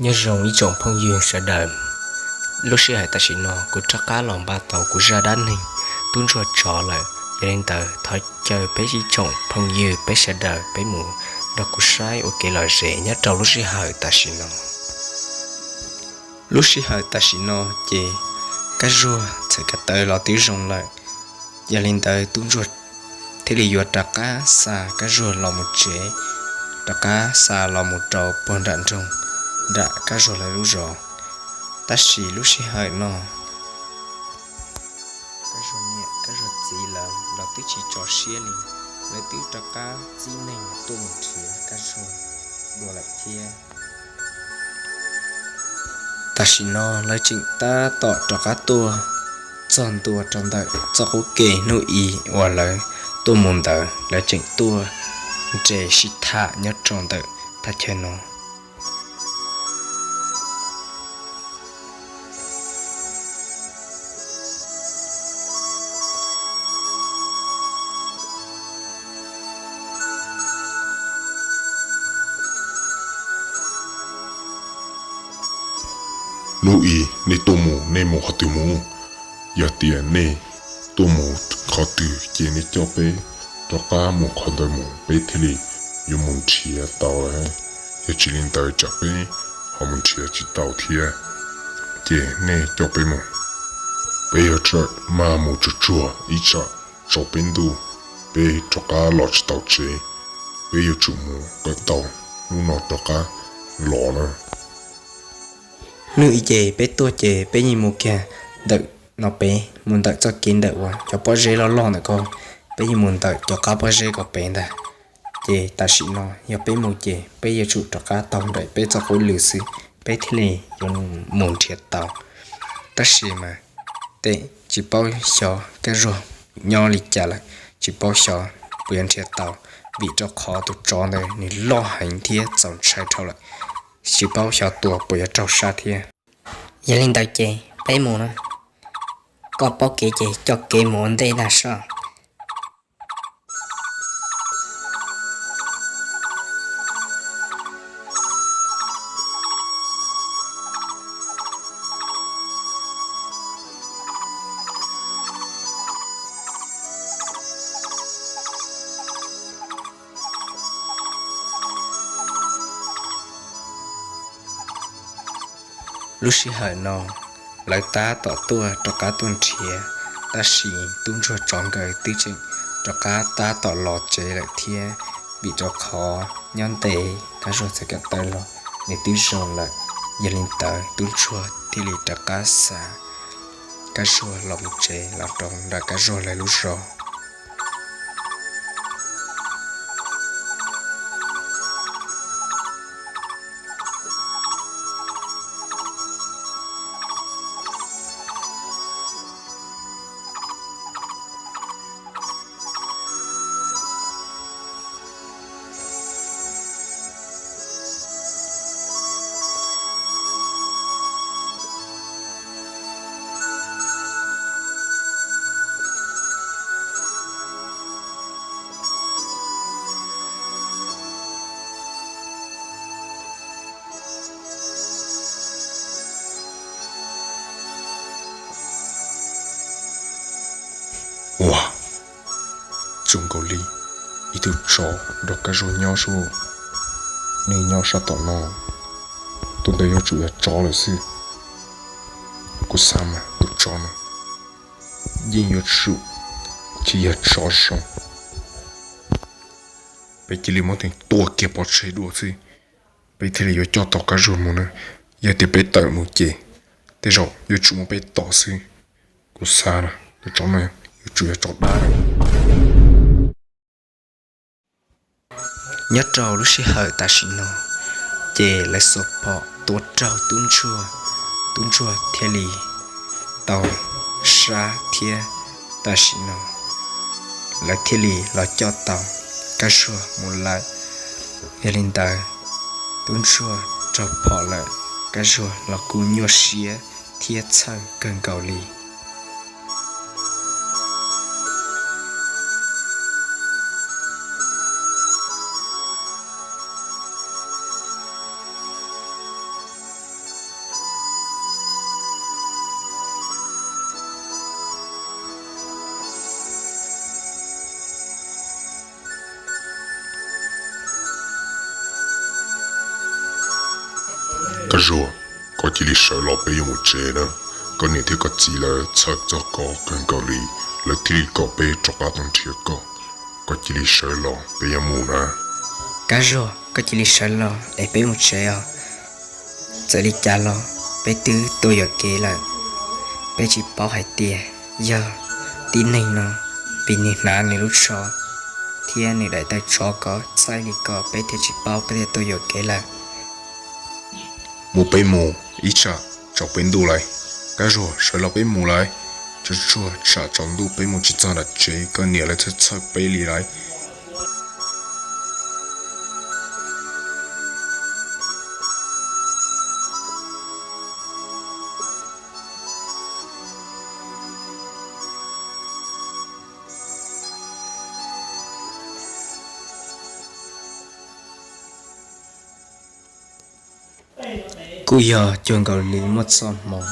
Nyob zoo ib tsoom phooj ywg sawv daws, lub sij hawm tam sim no kuv rov qab los npaj tau kuv zaj dab neeg tub ntsuag tsov lawm. Yog li ntawd thov caw peb ib tsoom phooj ywg peb sawv daws peb mus nrog kuv saib ua kev lom zem nyob rau lub sij hawm tam sim no. Lub sij hawm tam sim no ces Kab Zuag txhais ko taw los twb zoo lawm. Yog li ntawd tub ntsuag thiaj li yuav rov qab xa Kab Zuag los mus tsev, rov qab xa los mus rau puag nram nroog, nram Kab Zuag lawv lub zos. Tab sis lub sij hawm no Kab Zuag niam Kab Zuag txiv lawv los twb tsis tso siab li, lawv twb rov qab txib neeg tuaj mus nrhiav Kab Zuag dua lawm thiab. Tam sim no lawv tseem tab tom rov qab tuaj txog ntua rau ntawm txoj qub ke hnub i uas lawv tuaj mus ntawd, lawv tseem tuaj nres sib tham nyob rau ntawm thaj chaw no. Hnub i nej tuaj mus, nej mus qhov twg mus? Yog tias nej tuaj mus qhov twg ces nej coj peb rov qab mus qhov ntawd mus, peb thiaj li yuav mus nrhiav tau. Yog tsis li ntawd tsam peb ho mus nrhiav tsis tau thiab. Ces nej coj peb mus, peb yuav tsum maj mus tsuag tsuag ib tsam tsaus peb ntuj, peb rov qab los tsis tau tsev, peb yuav tsum mus kom tau hnub no rov qab los na. Hnub i ces peb tuaj ces peb yeej mus kiag ntawm no, peb mus ntawm txoj kev ntawm uas cov pob zeb loj loj ntawm ko, peb yeej mus ntawm cov qab pob zeb ko pem ntag. Ces tam sim no yog peb mus ces peb yuav tsum rov qab taug nraim peb txoj qub lw xwb, peb thiaj li yuav mus nrhiav tau. Tab sis mas tej tsis paub xyov Kab Zuag nyob li cas lawm, tsis paub xyov puas yuav nrhiav tau, vim rau qhov tus tsov ntawd nws loj heev thiab txaus ntshai dhau lawm, tsis paub xyov tua puas yuav raug sab thiab. Yog li ntawd ces peb mus na, koj paub kev ces coj kev mus ua ntej ntag soj. Lub sij hawm no lawv tab tom tuaj rov qab tuaj nrhiav, tab sis tub ntsuag tsov nkawd twb tseem rov qab tab tom los tsev lawm thiab, vim rau qhov nyob ntev Kab Zuag txhais ko taw los nws twb zoo lawm. Yog li ntawd tub ntsuag thiaj li rov qab xa Kab Zuag los mus tsev los rau nram Kab Zuag lawv lub zos. Ua, zoo nkaus li ib tug tsov nrog Kab Zuag nyob sub, nws nyob sab tom no, tus ntawd yuav tsum yog tsov lawm xwb. Kuv xav mas tus tsov no yeej yuav tsum tsis yog tsov zoo. Peb cia li muab tus tua kiag pov tseg dua xwb, peb thiaj li yuav coj tau Kab Zuag mus na. Yog tias peb tawm mus ces tej zaum yuav tsum muab peb tom xwb. Kuv xav na tus tsov no yuav tsum yog tsov dab lawm. Nyob rau lub sij hawm tam sim no, ces lawv xuas phom tua raug tub ntsuag, tub ntsuag thiaj li tau sab thiab. Tam sim no lawv thiaj li los coj tau Kab Zuag mus lawm. Yog li ntawd, tub ntsuag raug phom lawm, Kab Zuag los kuj nyuaj siab thiab txhawj kawg nkaus li. Zuag, koj cia li sawv los peb yuav mus tsev na. Koj niam thiab koj txiv lawv txhawj txog koj kawg nkaus li, lawv thiaj li kom peb rov qab tuaj nrhiav koj. Koj cia li sawv los peb yuav mus na. Kab Zuag, koj cia li sawv los es peb mus tsev os. Txawm li cas los peb twb tuaj yuam kev lawm. Peb tsis paub hais tias yog tib neeg no, vim nws hnav nws lub tsho thiab nws daim tawv tsho ko txaij li ko peb thiaj tsis paub, peb thiaj tuaj yuam kev lawm. Mus peb mus, ib tsam tsaus peb ntuj lawm. Kab Zuag, sawv los peb mus lawm. Tsuag tsuag tsam tsaus ntuj peb mus tsis txog nram tsev koj niam lawv txhawj txhawj peb li lawm. Kuj yog cuag nkaus li muaj txoj hmoo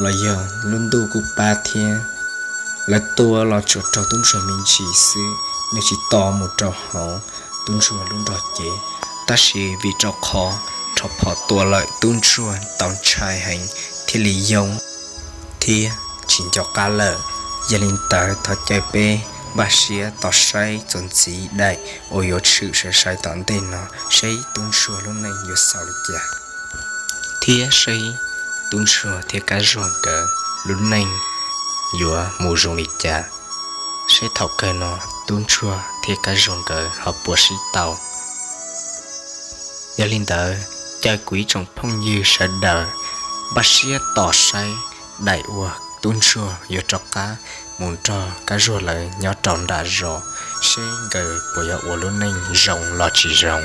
los yog lub ntuj kuj pab thiab. Lawv tua los tsuas raug tub ntsuag me ntsis xwb, nws tsis tos mus rau hauv tub ntsuag lub nrog cev. Tab sis vim rau qhov rho phom tua lawm tub ntsuag tau ntshai heev thiaj li yoo thiab tsis nco qab lawm. Yog li ntawd thov caw peb npaj siab tos saib txuas ntxiv daim uas yuav tshwm sai sai tom ntej no seb tub ntsuag lub neej yuav xaus li cas thiab seb tub ntsuag thiab Kab Zuag nkawd lub neej yuav mus zoo li cas, seb thaum kawg no tub ntsuag thiab Kab Zuag nkawd ho puas sib tau. Yog li ntawd, caw kuv ib tsoom phooj ywg sawv daws npaj siab tos saib daim uas tub ntsuag yuav rov qab mus nrog Kab Zuag lawv nyob rau nram zos, seb nkawd puas yuav ua lub neej zoo los tsis zoo.